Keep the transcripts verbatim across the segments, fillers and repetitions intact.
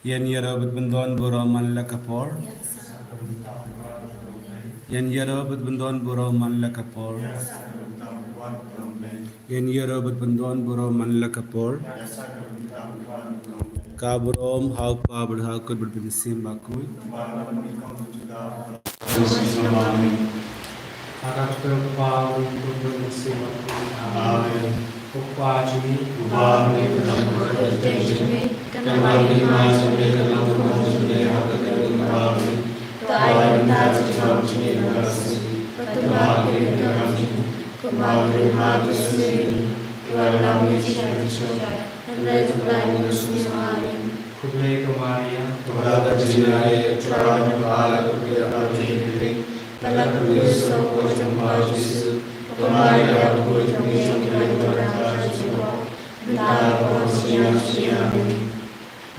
Ïa ngi ïaroh bad pyndon burom man la ka por. Ïa ngi ïaroh bad pyndon burom man la ka por. Ïa ngi ïaroh bad pyndon burom man la ka por. Ka burom ha u Kpa bad ha u Khun bad ha u Mynsiem Bakhuid. Amen. Ka kyrteng u Kpa, u Khun bad u Mynsiem Bakhuid. Amen. Ko Kpa jong ngi, uba ha bneng, ka don ha bneng jong me. Ka nam jingim jong me, ka long kumba jong me, ha ka kyrteng ka bneng. To ai mynta ka jingim jong me, ha ka sngi. Bad to map ïa ki lynti jong ngi, kumba ngi map ïa ki lynti jong ki. Wat lam ïa ngi sha ka jingshai. Hynrei to pyllait ngi na ka sngi. Amen. Khublei ko Maria, kaba don ka jingïarap, U Trai u don bad phi, ba la kyrkhu ïa ka jong u Kpa Jisu. Ko Maria, kaba kyrkhu ïa ka jong u Kpa Jisu. Mynta bad ha ka sngi. Amen.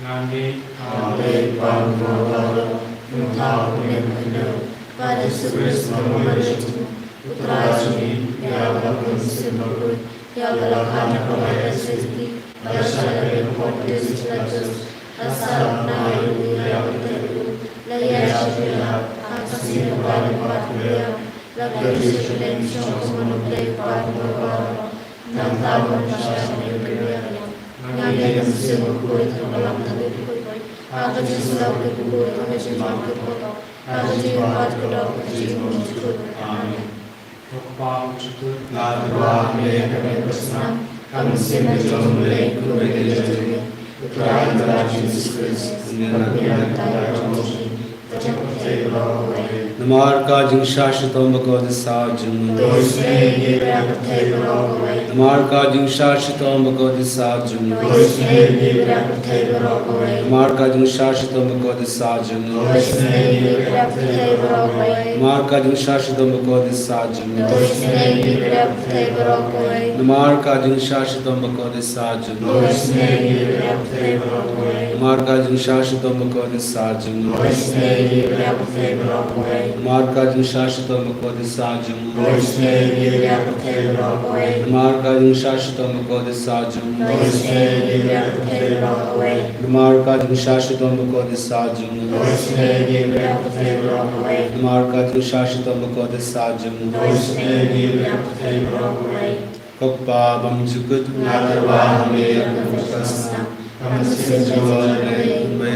Ngan ngeit ha U Blei Kpa Jong U Baroh, U Myntoi, U Khun, U Khyndew, bad Jisu Khrist U Nongpynim jong U, U Trai jong ngi, ïa uba la bun sien bakhuid, ïa uba la kha na ka bai ka shithi, ba la shah ïa ka Pontius Pilatus, la sah, la kynmaw ïa u, la ïap bad la ïaishah, ha ka sngi kaba nyngkong, la kiew sha kyrteng, shong kumno U Blei Kpa Jong U Baroh. Nangta bad shah sha ka ïing ka sem. Ngan ngeit ha U Mynsiem Bakhuid, ka balang ka jingkhuid, ha ka jingslap ka jingkhuid, ha ka jingmane ka jingpynim, ha ka jingpynim ka jingmane. Amen. Ko Kpa, ko Kpa, nga tyrwa ha me, ha ka mynsiem, ka mynsiem ka jong U Blei, kumba ka jong me, U Trai Jisu Khrist, ngan ngeit ha ka jong U Blei. Namar ka jingshah shitom bakhuid u Jisu jong ngi. Namar ka jingshah shitom bakhuid u Jisu jong ngi. Namar ka jingshah shitom bakhuid u Jisu jong ngi. Namar ka jingshah shitom bakhuid u Jisu jong ngi. Namar ka jingshah shitom bakhuid u Jisu jong ngi. Namar ka jingshah shitom bakhuid u Jisu jong ngi. Namar ka jingshah shitom bakhuid u Jisu jong ngi. Namar ka jingshah shitom bakhuid u Jisu jong ngi. Namar ka jingshah shitom bakhuid u Jisu jong ngi. Namar ka jingshah shitom bakhuid u Jisu jong ngi. Ko Kpa bymjukut, nga tyrwa ha me ha ka mynsiem jong U Blei,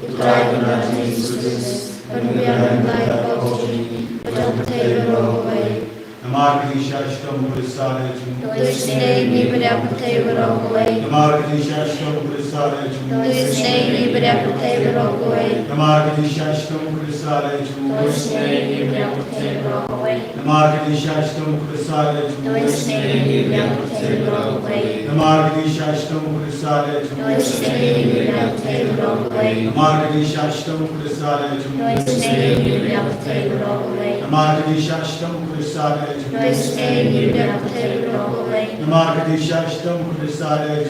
U Trai jong ngi Jisu Khrist, ban biang ïa ka jingpyrkhat jong ngi, ba jong pyrthei baroh kawei. Namar ka jingshah shitom bakhuid u Jisu jong ngi. To isynei ïa ngi bad ïa ka pyrthei baroh kawei. Namar ka jingshah shitom bakhuid u Jisu jong ngi. To isynei ïa ngi bad ïa ka pyrthei baroh kawei. Namar ka jingshah shitom bakhuid u Jisu jong ngi. To isynei ïa ngi bad ïa ka pyrthei baroh kawei. Namar ka jingshah shitom bakhuid u Jisu jong ngi. To isynei ïa ngi bad ïa ka pyrthei baroh kawei. Namar ka jingshah shitom bakhuid u Jisu jong ngi. To isynei ïa ngi bad ïa ka pyrthei baroh kawei. Namar ka jingshah shitom bakhuid u Jisu jong ngi. To isynei ïa ngi bad ïa ka pyrthei baroh kawei. Namar ka jingshah shitom bakhuid u Jisu jong ngi. To isynei ïa ngi bad ïa ka pyrthei baroh kawei. Namar ka jingshah shitom bakhuid u Jisu jong ngi. To isynei ïa ngi bad ïa ka pyrthei baroh kawei. Namar ka jingshah shitom bakhuid u Jisu jong ngi.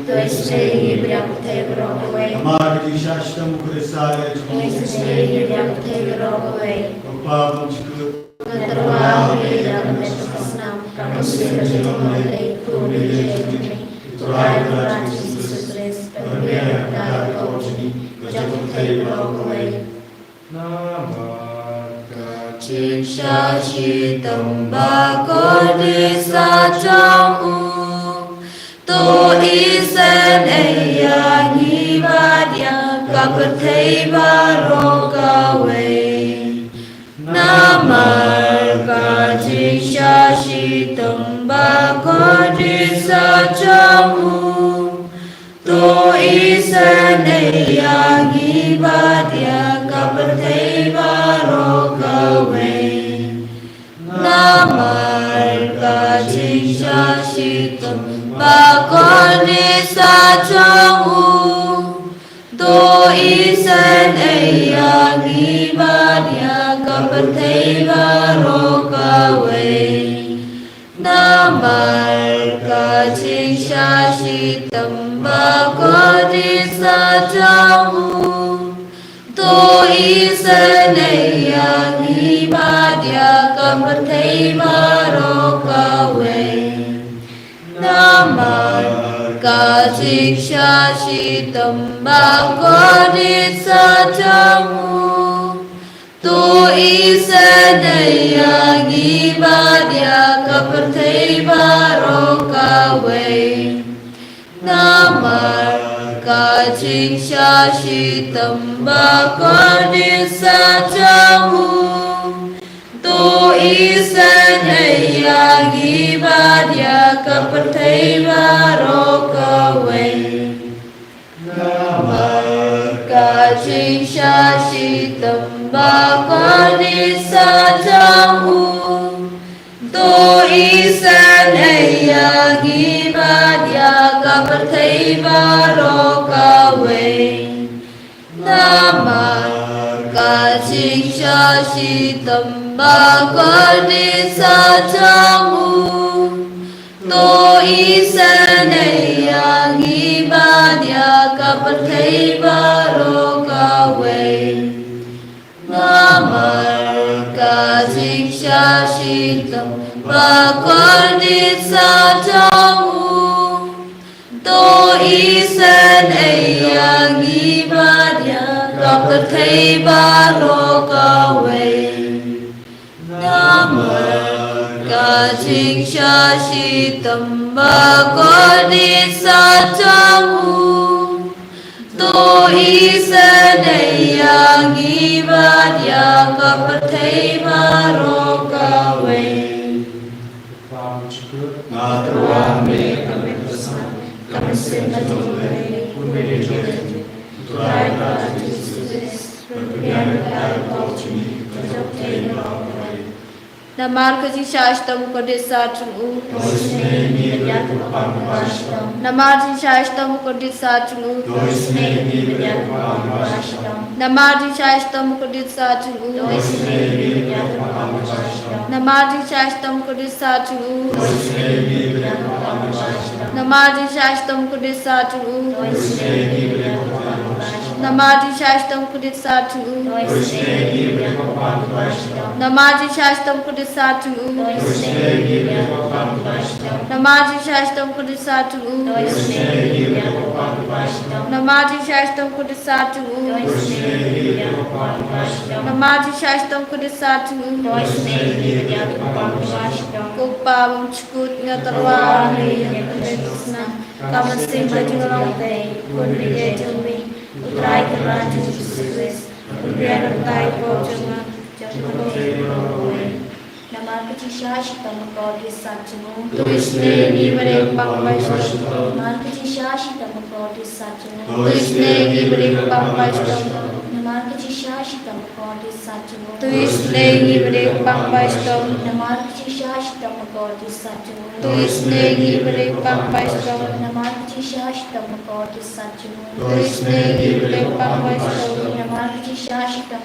To isynei ïa ngi bad ïa ka pyrthei baroh kawei. Namar ka jingshah shitom bakhuid u Jisu jong ngi. To isynei ïa ngi bad ïa ka pyrthei baroh kawei. Ko Kpa bymjukut. Nga tyrwa ha me ha ka mynsiem, ka mynsiem jong U Blei, U Blei jong ngi, U Trai Jisu Khrist, ban biang ïa ka jingpyrkhat jong ngi, ba jong pyrthei baroh kawei. Namar ka jingshah shitom bakhuid u Jisu jong u. To isynei ïa ngi bad ïa ka pyrthei baroh kawei. Namar ka jingshah shitom bakhuid u Jisu jong u. To isynei ïa ngi bad ïa ka pyrthei baroh kawei. Namar ka jingshah shitom bakhuid u Jisu jong u. To isynei ïa ngi bad ïa ka pyrthei baroh kawei. Namar ka jingshah shitom bakhuid u Jisu jong u. To isynei ïa ngi bad ïa ka pyrthei baroh kawei. Namar ka jingshah shitom ba kordit sha jong u. To isynei ïa ngi bad ïa ka pyrthei baroh kawei. Namar ka jingshah shitom ba kordit sha jong u. To isynei ïa ngi bad ïa ka pyrthei baroh kawei. Namar ka jingshah shitom ba kordit sha jong u. To isynei ïa ngi bad ïa ka pyrthei baroh kawei. Namar ka jingshah shitom ba kordit sha jong u. To isynei ïa ngi bad ïa ka pyrthei baroh kawei. Namar ka jingshah shitom ba kordit sha jong u. To isynei ïa ngi bad ïa ka pyrthei baroh kawei. Namar ka jingshah shitom ba kordit sha jong u. To isynei ïa ngi bad ïa ka pyrthei baroh kawei. Nga tyrwa ha me ka met ka snam, ka mynsiem ka jong U Blei, un mih na jong me. U Trai ka Jisu Khrist, ban pynïar ka bynta ka jong ngi, ka jong pyrthei baroh kawei. Namar ka jingshah shitom ba kordit sha jong u. To isynei ïa ngi bad ïa ka pang kaba shitom. Namar jingshah shitom ba kordit sha jong u. To isynei ïa ngi bad ïa ka pang kaba shitom. Namar jingshah shitom ba kordit sha jong u. To isynei ïa ngi bad ïa ka pang kaba shitom. Namar jingshah shitom ba kordit sha jong u. To isynei ïa ngi bad ïa ka pang kaba shitom. Namar jingshah shitom ba kordit sha jong u. To isynei ïa ngi bad ïa ka pang kaba shitom. Namar jingshah shitom ba kordit sha jong u. To isynei ïa ngi bad ïa ka pang kaba shitom. Namar jingshah shitom ba kordit sha jong u. To isynei ïa ngi bad ïa ka pang kaba shitom. Namar jingshah shitom ba kordit sha jong u. To isynei ïa ngi bad ïa ka pang kaba shitom. Namar jingshah shitom ba kordit sha jong u. To isynei ïa ngi bad ïa ka pang kaba shitom. Namar jingshah shitom ba kordit sha jong u. To isynei ïa ngi bad ïa ka pang kaba shitom. Ko Kpa ba bymjukut, nga tyrwa ha me ïa ka met ka snam, ka mynsiem bad ka jinglong tei, un mih na jong me. U Trai ka Jisu Khrist, un pynïar ka bynta ka jong nga, jong ka pyrthei baroh kawei. Namar ka jingshah shitom ba kordit sha jong u. To isynei ïa ngi bad ïa ka pang kaba shitom. Namar ka jingshah shitom ba kordit sha jong u. To isynei ïa ngi bad ïa ka pang kaba shitom. Namar ka jingshah shitom ba kordit sha jong u. To isynei ïa ngi bad ïa ka pang kaba shitom. Namar ka jingshah shitom ba kordit sha jong u. To isynei ïa ngi bad ïa ka pang kaba shitom. Namar ka jingshah shitom ba kordit sha jong u. To isynei ïa ngi bad ïa ka pang kaba shitom. Namar ka jingshah shitom ba kordit sha jong u. To isynei ïa ngi bad ïa ka pang kaba shitom. Namar ka jingshah shitom ba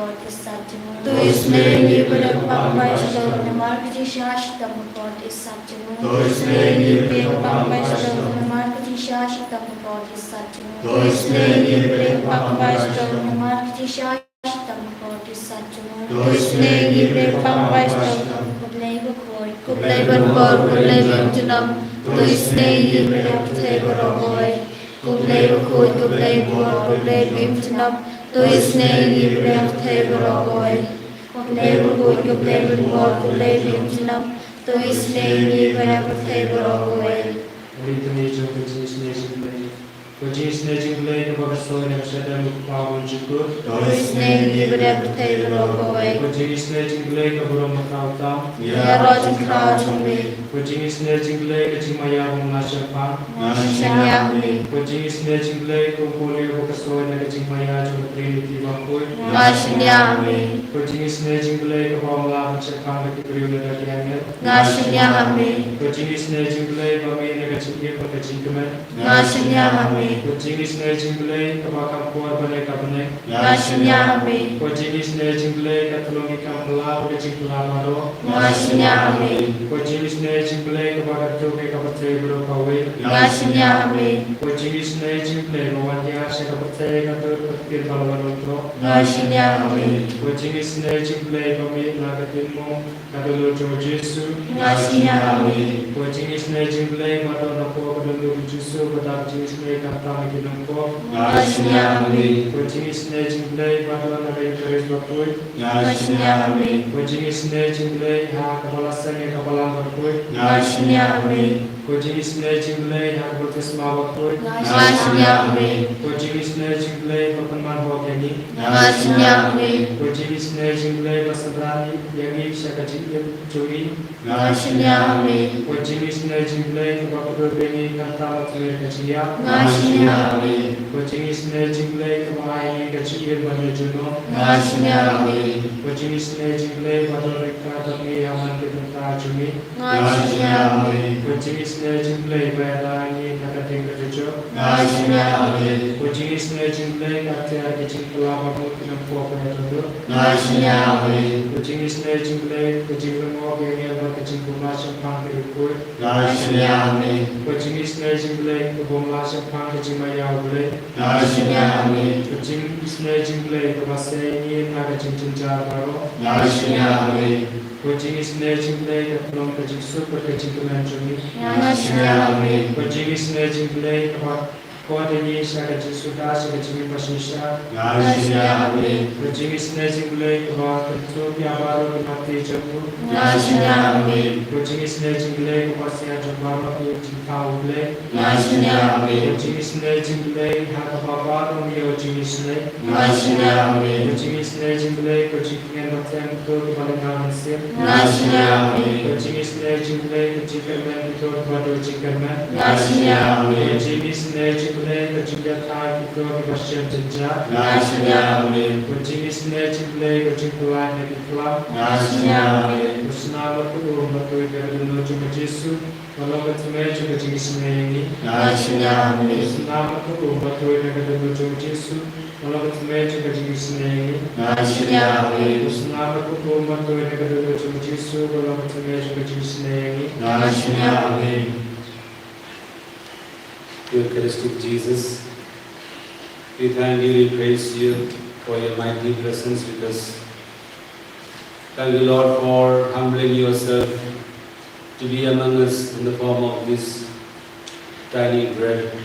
kordit sha jong u. To isynei ïa ngi bad ïa ka pang kaba shitom. Namar ka jingshah shitom ba kordit sha jong u. To isynei ïa ngi bad ïa ka pang kaba shitom. Namar ka jingshah shitom ba kordit sha jong u. To isynei ïa ngi bad ïa ka pang kaba shitom. Namar ka jingshah shitom ba kordit sha jong u. To isynei ïa ngi bad ïa ka pang kaba shitom. Ko Blei bakhuid, ko Blei ban bor, ko Blei ba im junom. To isynei ïa ngi bad ïa ka pyrthei baroh kawei. Ko Blei bakhuid, ko Blei bor, ko Blei ba im junom. To isynei ïa ngi bad ïa ka pyrthei baroh kawei. Ko Blei bakhuid, ko Blei ban bor, ko Blei ba im junom. To isynei ïa ngi bad ïa ka pyrthei baroh kawei. Ka ri kane jong ka jingisynei jong U Blei. Ka jingisynei jong U Blei kaba kyrteng na ka shatei U Kpa ba bymjukut. To isynei ïa ngi bad ïa ka pyrthei baroh kawei. Ka jingisynei jong U Blei ka burom ba khraw tam. Ïaroh jingkhraw jong me. Ka jingisynei jong U Blei ka jingmaïa ba ym lah shemphang. Nga shaniah ha me. Ka jingisynei jong U Blei ka umphniang ba kyrteng na ka jingmaïa jong ka Trinity bakhuid. Nga shaniah ha me. Ka jingisynei jong U Blei kaba ym lah ban shemphang da ki briew ne da ki angel. Nga shaniah ha me. Ka jingisynei jong U Blei ba mih na ka jingïeit bad ka jingkmen. Nga shaniah ha me. Ko jingisynei jong U Blei kaba kham por bad kaba bniah. Nga shim ïa, ha me. Ko jingisynei jong U Blei ka tyllong ki kam phylla bad ka jingphylla baroh. Nga shim ïa, ha me. Ko jingisynei jong U Blei kaba kyntu ïa ka pyrthei baroh kawei. Nga shim ïa, ha me. Ko jingisynei jong U Blei ba wan ïa sha ka pyrthei ka dur ka tir ba la wan ong to. Nga shim ïa, ha me. Ko jingisynei jong U Blei ba mih na ka diengphna ka dohnud jong U Jisu. Nga shim ïa, ha me. Ko jingisynei jong U Blei ba don hapoh ka dohnud U Jisu, ba da ka jingisynei ka tam ïa ki nongpop. Nga shim ïa, ha me. Ko jingisynei jong U Blei ba don ha ka Eukharist bakhuid. Nga shim ïa, ha me. Ko jingisynei jong U Blei ha kaba la seng ïa ka balang bakhuid. Nga shim ïa, ha me. Ko jingisynei jong U Blei ha ka baptisma bakhuid. Nga shim ïa, ha me. Ko jingisynei jong U Blei ba pynman hok ïa ngi. Nga shim ïa, ha me. Ko jingisynei jong U Blei ba synran ïa ngi sha ka jingim jong ngi. Nga shim ïa, ha me. Ko jingisynei jong U Blei kaba kyrduh ïa ngi khamtam ha ka jingïap. Nga shim ïa, ha me. Ko jingisynei jong U Blei kaba ai ïa ngi ka jingim ban ïa junom. Nga shim ïa, ha me. Ko jingisynei jong U Blei ba don ryngkat bad ngi ha man ki bynta jong ngi. Nga shim ïa, ha me. Ko jingisynei jong U Blei ba ïada ïa ngi na ka dieng ka dujok. Nga shim ïa, ha me. Ko jingisynei jong U Blei ka tiar ki jingphylla ba mut ki nongpop ba ïatrei. Nga shim ïa, ha me. Ko jingisynei jong U Blei ka jinglyngngoh ka jingïaineh bad ka jingpynmih shemphang ka jingkhuid. Nga shim ïa, ha me. Ko jingisynei jong U Blei ka bym lah shemphang ka jingmaïa U Blei. Nga shim ïa, ha me. Ko jingisynei jong U Blei kaba sei ïa ngi na ka jingjynjar baroh. Nga shim ïa, ha me. Ko jingisynei jong U Blei ka tyllong ka jingsuk bad ka jingkmen jong ngi. Nga shim ïa, ha me. Ko jingisynei jong U Blei kaba khot ïa ngi sha ka jingsuda, sha ka jingim bashisha. Nga shim ïa, ha me. Ko jingisynei jong U Blei kaba kyntu ïa baroh ki matti jong u. Nga shim ïa, ha me. Ko jingisynei jong U Blei kaba sngewthuh baroh ki jingthaw U Blei. Nga shim ïa, ha me. Ko jingisynei jong U Blei ha kaba baroh ïa u jingisynei. Nga shim ïa, ha me. Ko jingisynei jong U Blei, ko jingkmen baptisma kito kiba lyngba mynsiem. Nga shim ïa, ha me. Ko jingisynei jong U Blei, ko jingkyrmen kito kiba duh jingkyrmen. Nga shim ïa, ha me. Ko jingisynei jong U Blei, ko jingïatai kito kiba shem jynjar. Nga shim ïa, ha me. Ko jingisynei jong U Blei, ko jingpyllait na ki klam. Nga shim ïa, ha me. Ko snam bad ko um ba tuid na ka dohnud jong U Jisu. Ka long ka tymmen jong ka jingisynei ïa ngi. Nga shim ïa, ha me. Ko snam bad ko um ba tuid na ka dohnud jong U Jisu. Ka long ka tymmen jong ka jingisynei ïa ngi. Nga shim ïa, ha me. Ko snam bad ko um ba tuid na ka dohnud jong U Jisu. Ka long ka tymmen jong ka jingisynei ïa ngi. Nga shim ïa, ha me. Eucharistic Jesus, we thank you, we praise you for your mighty presence with us. Thank you, Lord, for humbling yourself to be among us in the form of this tiny bread.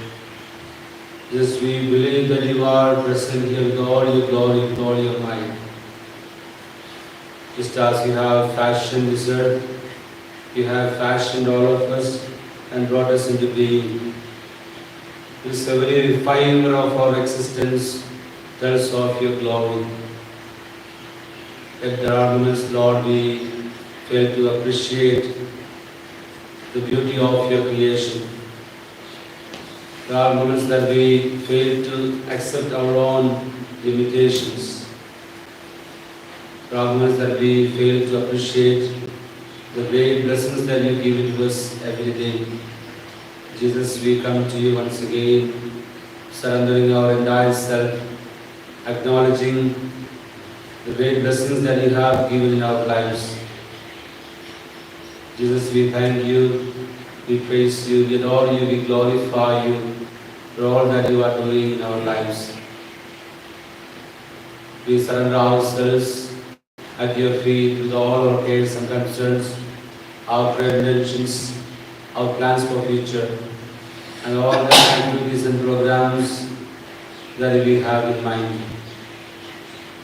Yes, we believe that you are present here with all your glory, with all your might. Just as you have fashioned this earth, you have fashioned all of us and brought us into being. This very fiber of our existence tells of your glory. Yet there are moments, Lord, we fail to appreciate the beauty of your creation. There are moments that we fail to accept our own limitations. There are moments that we fail to appreciate the great blessings that you give to us every day. Jesus, we come to you once again, surrendering our entire self, acknowledging the great blessings that you have given in our lives. Jesus, we thank you, we praise you, we adore you, we glorify you for all that you are doing in our lives. We surrender ourselves at your feet with all our cares and concerns, our pretensions, our plans for future, and all the activities and programs that we have in mind.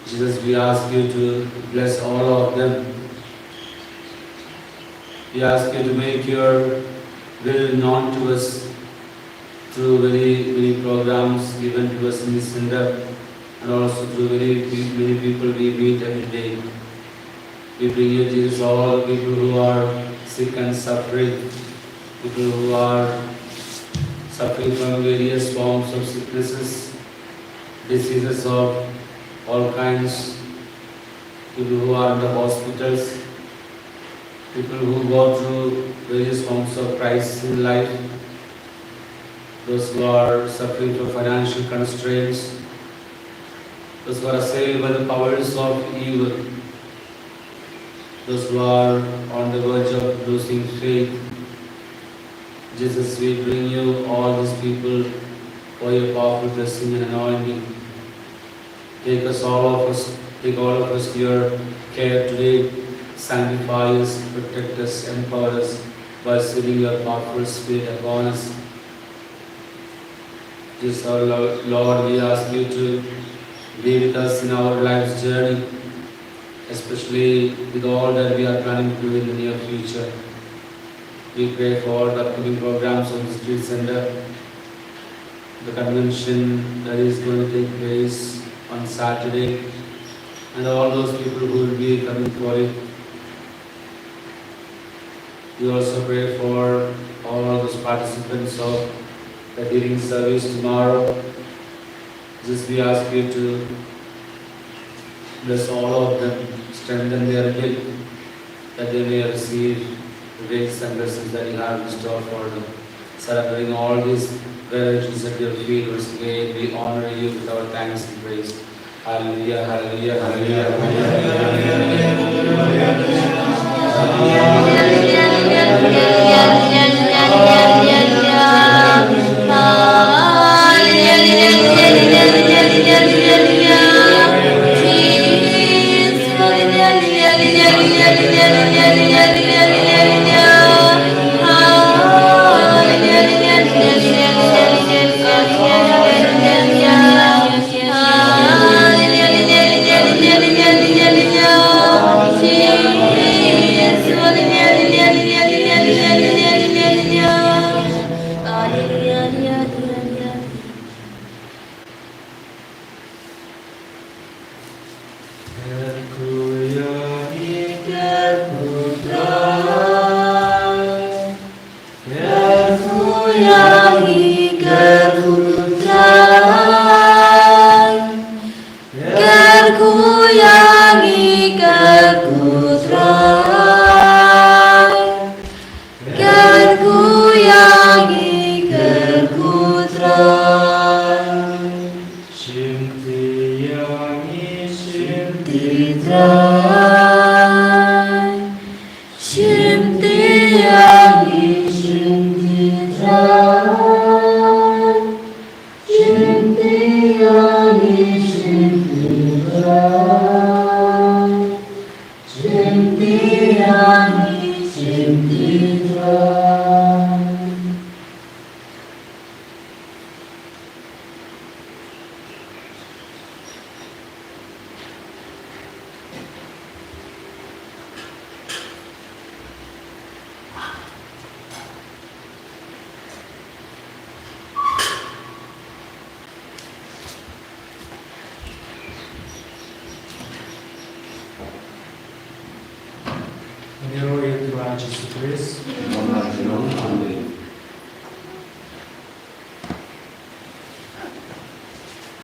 Jesus, we ask you to bless all of them. We ask you to make your will known to us through very many programs given to us in this center, and also through very pe-, many people we meet every day. We bring you, Jesus, all the people who are sick and suffering, people who are suffering from various forms of sicknesses, diseases of all kinds, people who are in the hospitals, people who go through various forms of crisis in life. those who are suffering from financial constraints, those who are assailed by the powers of evil, those who are on the verge of losing faith. Jesus, we bring you all these people for your powerful blessing and anointing. Take us all of us, take all of us to your care today. Sanctify us, protect us, empower us by sending your powerful spirit upon us. Jesus our Lo- Lord, we ask you to be with us in our life's journey, especially with all that we are planning to do in the near future. We pray for the upcoming programs on the street center, the convention that is going to take place on Saturday, and all those people who will be coming for it. We also pray for all those participants of the healing service tomorrow. Jesus, we ask you to bless all of them, strengthen their will, that they may receive the grace and blessings that you have in store for them. Surrendering all these well wishes at your feet, once again, we honor you with our thanks and praise. Hallelujah, hallelujah, hallelujah, hallelujah. Kyrkhu ïa ngi, kyrkhu Trai. Kyrkhu ïa ngi, kyrkhu Trai. Kyrkhu ïa ngi, kyrkhu Trai. Shim ti ïa ngi, shim ti Trai. Shim ti ïa ngi, shim ti Trai. Shim ti ïa ngi, shim ti Trai. Shim ti ïa ngi, shim ti Trai. Ngi ïaroh ïa u Trai Jisu Khrist.